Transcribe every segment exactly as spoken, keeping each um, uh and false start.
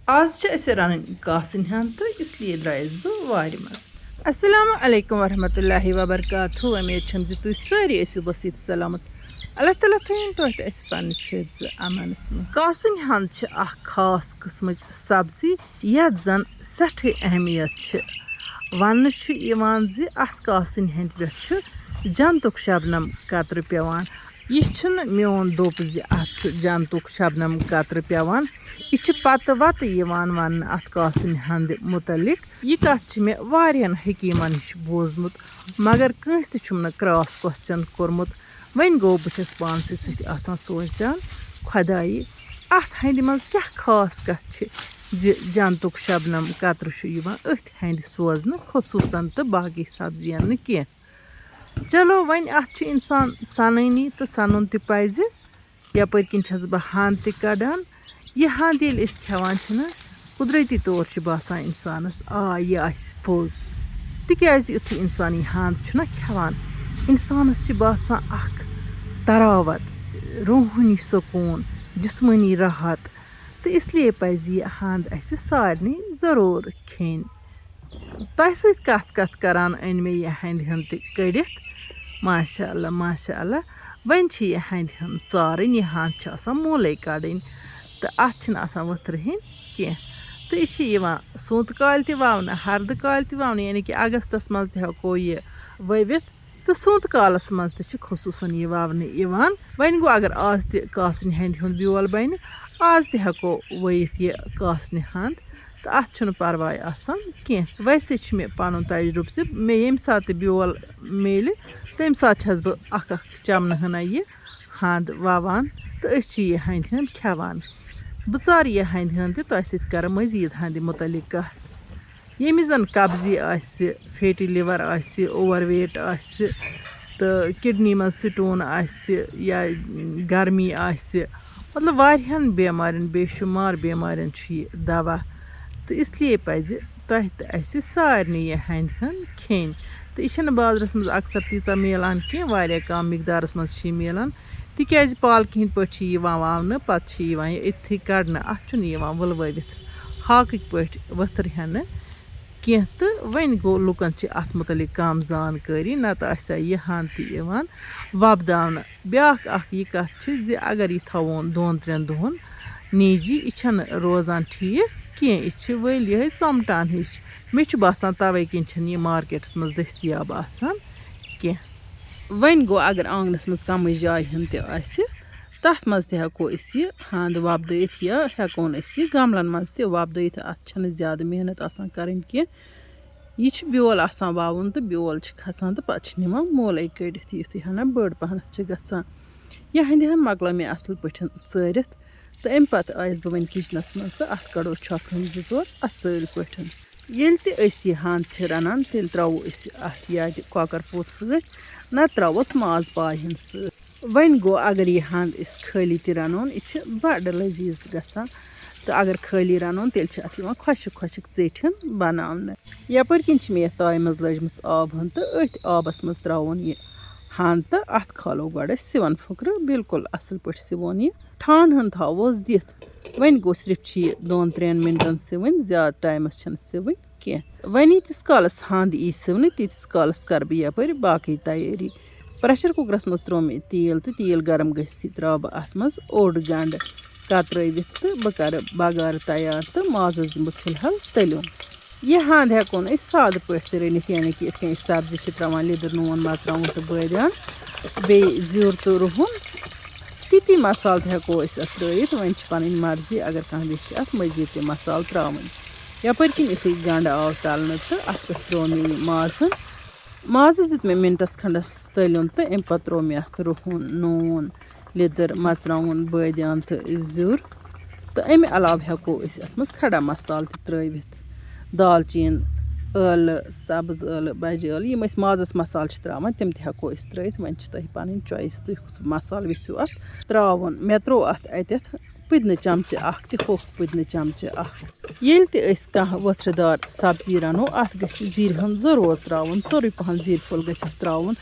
آز چھِ اَسہِ رَنٕنۍ کاسٕنۍ ہَن تہٕ اس لیے درٛایَس بہٕ وارِ منٛز۔ السلام علیکم ورحمۃ اللہ وبرکاتہ۔ اُمید چھَم زِ تُہۍ سٲری ٲسِو بٔسیٖت سلامت۔ اللہ تعالیٰ تھٲیِن تۄہہِ تہٕ اَسہِ پنٛنِس حِفظِ امانَس منٛز۔ کاسٕنۍ ہَن چھِ اَکھ خاص قٕسمٕچ سبزی یَتھ زَن سٮ۪ٹھٕے اہمیت چھِ۔ وَننہٕ چھُ یِوان زِ اَتھ کاسٕنۍ ہَنٛدِ پٮ۪ٹھ چھُ جنتُک شبنم قطرٕ پٮ۪وان۔ یہِ چھُنہٕ میون دوٚپ زِ اَتھ چھُ جنتُک شبنم قطرٕ پٮ۪وان۔ یہِ چھِ پتہٕ وتہٕ یِوان وننہٕ اَتھ کاسٕنۍ ہَنٛدِ مُتعلق۔ یہِ کَتھ چھِ مےٚ واریاہَن حکیٖمَن نِش بوٗزمُت، مگر کٲنٛسہِ تہِ چھُم نہٕ cross question کوٚرمُت۔ وۄنۍ گوٚو، بہٕ چھَس پانسٕے سۭتۍ آسان سونٛچان، خۄدایہِ، اَتھ ہَنٛدِ منٛز کیٛاہ خاص کَتھ چھِ زِ جنتُک شبنم قطرٕ چھُ یِوان أتھۍ ہَنٛدِ سوزنہٕ، خصوٗصاً تہٕ باقٕے سبزیَن نہٕ کینٛہہ۔ چلو، وۄنۍ اَتھ چھُ اِنسان سَنٲنی تہٕ سَنُن تہِ پَزِ۔ یَپٲرۍ کِنۍ چھَس بہٕ ہَنٛد تہِ کَڑان۔ یہِ ہَنٛد ییٚلہِ أسۍ کھٮ۪وان چھِنہ، قُدرٔتی طور چھِ باسان اِنسانَس، آ، یہِ آسہِ پوٚز۔ تِکیٛازِ یُتھُے اِنسان یہِ ہَنٛد چھُنہ کھٮ۪وان، اِنسانَس چھِ باسان اَکھ تراوت، روحٲنی سکوٗن، جسمٲنی راحت۔ تہٕ اس لیے پَزِ یہِ ہَنٛد اَسہِ سارنٕے ضروٗر کھیٚنۍ۔ تۄہہِ سۭتۍ کَتھ کَتھ کَران أنۍ مےٚ یہِ ہَنٛدِ ہَن تہِ کٔڑِتھ۔ ماشاء اللہ، ماشاء اللہ۔ وۄنۍ چھِ یہِ ہَنٛدِ ہَن ژارٕنۍ، یہِ ہَنٛد چھِ آسان موٗلَے کَڑٕنۍ تہٕ اَتھ چھِنہٕ آسان ؤتھرٕ ہیٚنۍ کینٛہہ۔ تہٕ یہِ چھِ یِوان سونٛتہٕ کالہِ تہِ وَونہٕ، ہَردٕ کالہِ تہِ وَونہٕ، یعنی کہِ اَگستَس منٛز تہِ ہٮ۪کو یہِ ؤوِتھ۔ تہٕ سونٛتہٕ کالَس منٛز تہِ چھِ خصوٗصاً یہِ وَونہٕ یِوان۔ وۄنۍ گوٚو، اگر آز تہِ کاسنہِ ہَنٛدِ ہُنٛد بیول بَنہِ، آز تہِ ہٮ۪کو ؤوِتھ یہِ کاسنہِ ہَنٛد، تہٕ اَتھ چھُنہٕ پَرواے آسان کینٛہہ۔ ویسے چھُ مےٚ پَنُن تَجرُبہٕ زِ مےٚ ییٚمہِ ساتہٕ تہِ بیول میلہِ، تَمہِ ساتہٕ چھَس بہٕ اَکھ اَکھ چَمنہٕ ہٕنا یہِ ہَنٛد وَوان، تہٕ أسۍ چھِ یہِ ہَنٛدِ ہَن کھٮ۪وان۔ بہٕ ژارٕ یہِ ہَنٛدِ ہَن تہِ تۄہہِ سۭتۍ کَرٕ مٔزیٖد ہَنٛدِ مُتعلِق کَتھ۔ ییٚمِس زَن قبضی آسہِ، فیٹی لِور آسہِ، اوور ویٹ آسہِ، تہٕ کِڈنی منٛز سٹون آسہِ یا گرمی آسہِ، مطلب، واریاہَن بٮ۪مارٮ۪ن، بے شُمار بٮ۪مارٮ۪ن چھُ یہِ دوا۔ تہٕ اس لیے پَزِ تۄہہِ تہٕ اَسہِ سارنٕے یہِ ہَنٛدِ ہَن کھیٚنۍ۔ تہٕ یہِ چھَنہٕ بازرَس منٛز اکثر تیٖژاہ میلان کینٛہہ، واریاہ کَم مقدارَس منٛز چھِ یہِ میلان، تِکیٛازِ پالکہِ ہِنٛدۍ پٲٹھۍ چھِ یہِ یِوان واونہٕ، پَتہٕ چھِ یِوان یہِ أتھی کَڑنہٕ، اَتھ چھُنہٕ یِوان وٕلوٲوِتھ ہاکٕکۍ پٲٹھۍ ؤتھٕر ہٮ۪نہٕ کینٛہہ۔ تہٕ وۄنۍ گوٚو، لُکَن چھِ اَتھ مُتعلِق کَم زانکٲری، نَتہٕ آسہِ ہا یہِ ہَن تہِ یِوان وۄپداونہٕ۔ بیٛاکھ اَکھ یہِ کَتھ چھِ زِ اگر یہِ تھاوون دۄن ترٛٮ۪ن دۄہَن نیجی، یہِ چھَنہٕ روزان ٹھیٖک کینٛہہ، یہِ چھِ ؤلۍ یِہوٚے ژۄمٹان ہِش۔ مےٚ چھُ باسان، تَوَے کِنۍ چھَنہٕ یہِ مارکیٹَس منٛز دٔستیاب آسان کینٛہہ۔ وۄنۍ گوٚو، اگر آنٛگنَس منٛز کَمٕے جایہِ ہن تہِ آسہِ، تَتھ منٛز تہِ ہٮ۪کو أسۍ یہِ ہَنٛد وۄپدٲیِتھ یا ہٮ۪کون أسۍ یہِ گملن منٛز تہِ وۄپدٲیِتھ۔ اَتھ چھَنہٕ زیادٕ محنت آسان کَرٕنۍ کینٛہہ۔ یہِ چھُ بیول آسان وَوُن تہٕ بیول چھِ کھسان تہٕ پَتہٕ چھِ نِوان مولَے کٔڑِتھ، یُتھُے ہنا بٔڑ پَہنَتھ چھِ گژھان۔ یہِ ہَنٛدِ ہَن مۄکلٲو مےٚ اَصٕل پٲٹھۍ ژٲرِتھ تہٕ اَمہِ پَتہٕ آیَس بہٕ وۄنۍ کِچنَس منٛز تہٕ اَتھ کَڑو چھۄکھ ہن زٕ ژور اَصٕل پٲٹھۍ۔ ییٚلہِ تہِ أسۍ یہِ ہَنٛد چھِ رَنان، تیٚلہِ ترٛاوو أسۍ اَتھ یا تہِ کۄکَر پوٗت سۭتۍ، نَتہٕ ترٛاووس ماز پایہِ ہن سۭتۍ۔ وۄنۍ گوٚو، اگر یہِ ہَنٛد أسۍ خٲلی تہِ رَنون، یہِ چھِ بَڑٕ لذیذ گژھان۔ تہٕ اگر خٲلی رَنون، تیٚلہِ چھِ اَتھ یِوان خۄشٕک خۄشٕک ژیٚٹھۍ ہن بَناونہٕ۔ یَپٲرۍ کِنۍ چھِ مےٚ یَتھ تایہِ منٛز لٲجمٕژ آب ہن تہٕ أتھۍ آبَس منٛز ترٛاوُن یہِ ہَنٛد تہٕ اَتھ کھالو گۄڈٕ أسۍ سِوَن پھُکرٕ۔ بالکل اَصٕل پٲٹھۍ سِوون یہِ۔ ٹھانٛڈ ہن تھاووس دِتھ۔ وۄنۍ گوٚو، صرف چھِ یہِ دۄن ترٛٮ۪ن مِنٹَن سِوٕنۍ، زیادٕ ٹایمَس چھَنہٕ سِوٕنۍ کینٛہہ۔ وۄنۍ ییٖتِس کالَس ہَنٛد یی سِونہٕ، تیٖتِس کالَس کَرٕ بہٕ یَپٲرۍ باقٕے تیٲری۔ پریشر کُکرَس منٛز ترٛوو مےٚ تیٖل تہٕ تیٖل گرم گٔژھتھٕے ترٛاوٕ بہٕ اَتھ منٛز اوٚڑ گنٛڈٕ کترٲوِتھ تہٕ بہٕ کَرٕ بَگارٕ تیار تہٕ مازَس دِمہٕ بہٕ فِلحال تٔلیُن۔ یہِ ہَنٛد ہٮ۪کون أسۍ سادٕ پٲٹھۍ تہِ رٔنِتھ، یعنی کہِ یِتھ کٔنۍ أسۍ سبزی چھِ ترٛاوان لیٚدٕر، نوٗن، مَرژٕوانٛگُن تہٕ بٲدیان، بیٚیہِ زیُر تہٕ رُہُن، تِتی مسالہٕ تہِ ہٮ۪کو أسۍ اَتھ ترٛٲیِتھ۔ وۄنۍ چھِ پَنٕنۍ مرضی، اگر کانٛہہ یژھِ اَتھ مٔزیٖد تہِ مسالہٕ ترٛاوٕنۍ۔ یَپٲرۍ کِنۍ یُتھُے گنٛڈٕ آو تَلنہٕ تہٕ اَتھ پٮ۪ٹھ ترٛوو مےٚ یہِ مازَن۔ مازَس دیُت مےٚ مِنٹَس کھنٛڈَس تٔلیُن تہٕ اَمہِ پَتہٕ ترٛوو مےٚ اَتھ رُہُن، نوٗن، لیٚدٕر، مَرژٕوانٛگُن، بٲدیان تہٕ زیُر۔ تہٕ اَمہِ علاوٕ ہٮ۪کو أسۍ اَتھ منٛز کھڑا مسالہٕ تہِ ترٛٲوِتھ۔ دالچیٖن، ٲلہٕ، سبٕز ٲلہٕ، بَجہِ ٲلہٕ، یِم أسۍ مازَس مسالہٕ چھِ ترٛاوان، تِم تہِ ہٮ۪کو أسۍ ترٛٲوِتھ۔ وۄنۍ چھِ تۄہہِ پَنٕنۍ choice، تُہۍ کُس مسالہٕ یژھِو اَتھ ترٛاوُن۔ مےٚ ترٛوو اَتھ اَتٮ۪تھ پُدنہٕ چمچہٕ اَکھ تہِ، ہوٚکھ پُدنہٕ چمچہٕ اَکھ۔ ییٚلہِ تہِ أسۍ کانٛہہ ؤتھرٕ دار سبزی رَنو، اَتھ گژھِ زِرِ ہُنٛد ضروٗر ترٛاوُن، ژوٚرُے پَہَن زِرِ پھوٚل گژھٮ۪س ترٛاوُن۔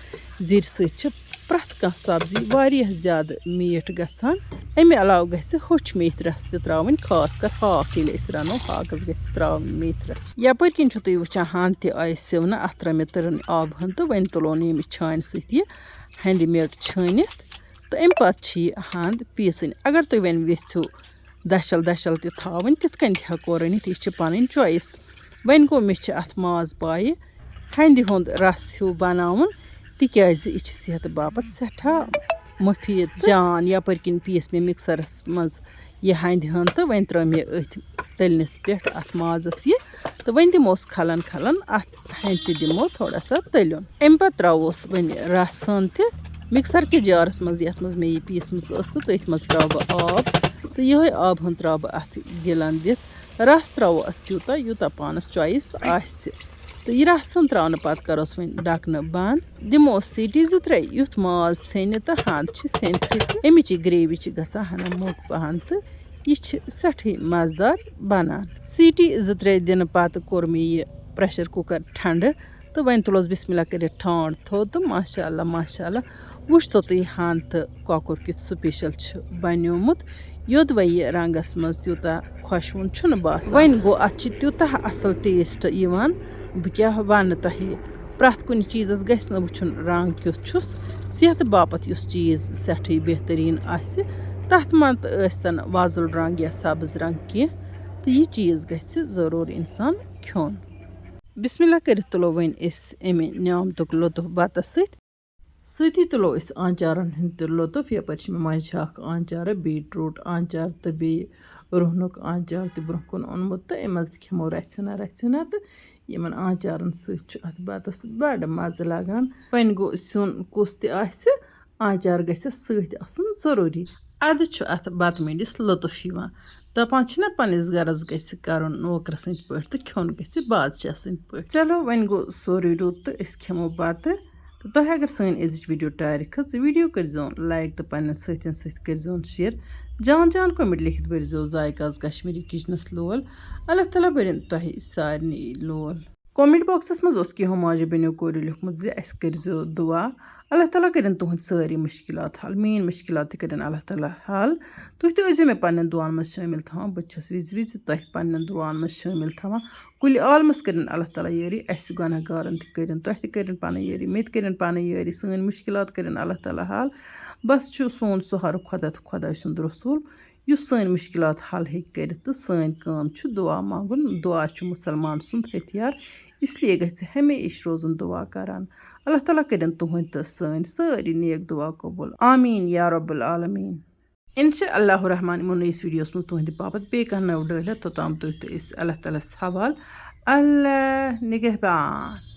زِرِ سۭتۍ چھِ پرٛٮ۪تھ کانٛہہ سبزی واریاہ زیادٕ میٖٹھ گژھان۔ اَمہِ علاوٕ گژھِ ہوٚچھ میتھِ رَس تہِ ترٛاوٕنۍ، خاص کر ہاکھ ییٚلہِ أسۍ رَنو، ہاکَس گژھِ ترٛاوٕنۍ میتھِ رَس۔ یَپٲرۍ کِنۍ چھُو تُہۍ وٕچھان، ہَنٛد تہِ آیہِ سِونہٕ، اَتھ ترٛٲو مےٚ تٔرٕن آبہٕ ہَن تہٕ وۄنۍ تُلو نہٕ ییٚمہِ چھانہِ سۭتۍ یہِ ہَنٛدِ میٚٹ چھٲنِتھ۔ تہٕ اَمہِ پَتہٕ چھِ یہِ ہَنٛد پیٖسٕنۍ۔ اگر تُہۍ وۄنۍ ویٚژھِو دَچھَل دَچھَل تہِ تھاوٕنۍ، تِتھ کٔنۍ تہِ ہٮ۪کو رٔنِتھ، یہِ چھِ پَنٕنۍ choice۔ وۄنۍ گوٚو، مےٚ چھِ اَتھ ماز پایہِ ہَنٛدِ ہُنٛد رَس ہیوٗ بَناوُن، تِکیٛازِ یہِ چھِ صحتہٕ باپَتھ سٮ۪ٹھاہ مُفیٖد تہٕ جان۔ یَپٲرۍ کِنۍ پیٖس مےٚ مِکسَرَس منٛز یہِ ہَنٛدِ ہَن تہٕ وۄنۍ ترٛٲو مےٚ أتھۍ تٔلنِس پٮ۪ٹھ اَتھ مازَس یہِ، تہٕ وۄنۍ دِموس کھلَن کھلَن اَتھ ہَنٛدِ تہِ دِمو تھوڑا سا تٔلیُن۔ اَمہِ پَتہٕ ترٛاووس وۄنۍ رَس ہَن تہِ مِکسَر کِس جارَس منٛز، یَتھ منٛز مےٚ یہِ پیٖسمٕژ ٲس، تہٕ تٔتھۍ منٛز ترٛاوٕ بہٕ آب، تہٕ یِہوٚے آب ہَن ترٛاوٕ بہٕ اَتھ گِلَن دِتھ۔ رَس ترٛاوو اَتھ تیوٗتاہ، یوٗتاہ پانَس choice آسہِ۔ تہٕ یہِ رَس ہَن ترٛاونہٕ پَتہٕ کَروس وۄنۍ ڈَکھنہٕ بنٛد۔ دِمو سیٖٹی زٕ ترٛےٚ، یُتھ ماز سیٚنہِ تہٕ ہَنٛد چھِ سیٚنتھٕے تہٕ اَمِچ یہِ gravy چھِ گژھان ہَنا موٚٹ پَہَن تہٕ یہِ چھِ سٮ۪ٹھٕے مَزٕدار بَنان۔ سیٖٹی زٕ ترٛےٚ دِنہٕ پَتہٕ کوٚر مےٚ یہِ pressure cooker ٹھنٛڈٕ تہٕ وۄنۍ تُلُس بسم اللہ کٔرِتھ ٹھانٛڈ تھوٚد تہٕ ماشاء اللہ، ماشاء اللہ، وٕچھتو تُہۍ ہَن تہٕ کۄکُر کیُتھ special چھُ بنیومُت۔ یوٚدوَے یہِ رنٛگَس منٛز تیوٗتاہ خۄشوُن چھُنہٕ باسان۔ وۄنۍ گوٚو، اَتھ چھِ تیوٗتاہ اَصٕل taste یِوان، بہٕ کیٛاہ وَنہٕ تۄہہِ۔ پرٛٮ۪تھ کُنہِ چیٖزَس گژھِ نہٕ وٕچھُن رنٛگ کیُتھ چھُس، صحتہٕ باپَتھ یُس چیٖز سٮ۪ٹھٕے بہتریٖن آسہِ، تَتھ منٛز تہٕ ٲسۍتَن وۄزُل رنٛگ یا سبٕز رنٛگ کینٛہہ، تہٕ یہِ چیٖز گژھِ ضروٗر اِنسان کھیوٚن۔ بسم اللہ کٔرِتھ تُلو وۄنۍ أسۍ اَمہِ نعمتُک لطف بَتَس سۭتۍ۔ سۭتی تُلو أسۍ آنچارَن ہُنٛد تہِ لطف۔ یَپٲرۍ چھِ مےٚ مَنٛزٕ چھِ اَکھ آنچارٕ، beetroot آنچار تہٕ بیٚیہِ رُہنُک آنچار تہِ برٛونٛہہ کُن اوٚنمُت تہٕ اَمہِ منٛز تہِ کھٮ۪مو رَژھِ ہنا رَژھِ ہنا تہٕ یِمَن آنچارَن سۭتۍ چھُ اَتھ بَتَس بَڑٕ مَزٕ لَگان۔ وۄنۍ گوٚو، سیُن کُس تہِ آسہِ، آنچار گژھٮ۪س سۭتۍ آسُن ضروٗری۔ اَدٕ چھُ اَتھ بَتہٕ میٚنٛڈِس لطف یِوان۔ دَپان چھِنہ، پنٛنِس گَرَس گژھِ کَرُن نوکرٕ سٕنٛدۍ پٲٹھۍ تہٕ کھیوٚن گژھِ بادشاہ سٕنٛدۍ پٲٹھۍ۔ چلو، وۄنۍ گوٚو سورُے رُت تہٕ أسۍ کھٮ۪مو بَتہٕ۔ تہٕ تۄہہِ اگر سٲنۍ أزِچ video ٹارِ کھٔژ، video کٔرۍزیون like تہٕ پنٛنٮ۪ن سۭتٮ۪ن سۭتۍ کٔرۍزیون share۔ جان جان comment لیکھِتھ بٔرۍزیو ذایقہ آز کشمیٖری kitchenَس لول۔ اللہ تعالیٰ بٔرِن تۄہہِ سارنٕے لول۔ Comment boxَس منٛز اوس کینٛہو ماجہِ بیٚنیو کورِ لیوٗکھمُت زِ اَسہِ کٔرۍزیو دُعا۔ اللہ تعالیٰ کٔرِن تُہٕنٛدۍ سٲری مُشکِلات حل، میٛٲنۍ مُشکِلات تہِ کٔرِن اللہ تعالیٰ حل۔ تُہۍ تہِ ٲسۍزیو مےٚ پنٛنٮ۪ن دُعاہَن منٛز شٲمِل تھاوان، بہٕ تہِ چھَس وِزِ وِزِ تۄہہِ پنٛنٮ۪ن دُعاہَن منٛز شٲمِل تھاوان۔ کُلہِ عالمَس کٔرِن اللہ تعالیٰ یٲری، اَسہِ گۄناہ گارَن تہِ کٔرِن، تۄہہِ تہِ کٔرِن پانَے یٲری، مےٚ تہِ کٔرِن پانَے یٲری، سٲنۍ مُشکِلات کٔرِن اللہ تعالیٰ حل۔ بَس چھُ سون سہارٕ خۄدا تہٕ خۄداے سُنٛد رسول، یُس سٲنۍ مُشکِلات حل ہیٚکہِ کٔرِتھ، تہٕ سٲنۍ کٲم چھُ دُعا منٛگُن۔ دُعا چھُ مُسلمان سُنٛد ہتھیار، اس لیے گژھِ ہمیشہِ روزُن دُعا کران۔ اللہ تعالیٰ کٔرِن تُہٕنٛدۍ تہٕ سٲنۍ سٲری نیک دُعا قبوٗل۔ آمیٖن یا رب العالمیٖن۔ انشاء اللہ الرحمن، یِمو نٔیِس videoس منٛز تُہٕنٛدِ باپتھ بیٚیہِ کانٛہہ نٔو ڈٲلۍ ہٮ۪تھ، توٚتام تُہۍ تہٕ أسۍ اللہ تعالیٰ ہَس حوال۔ اللہ نگہبان۔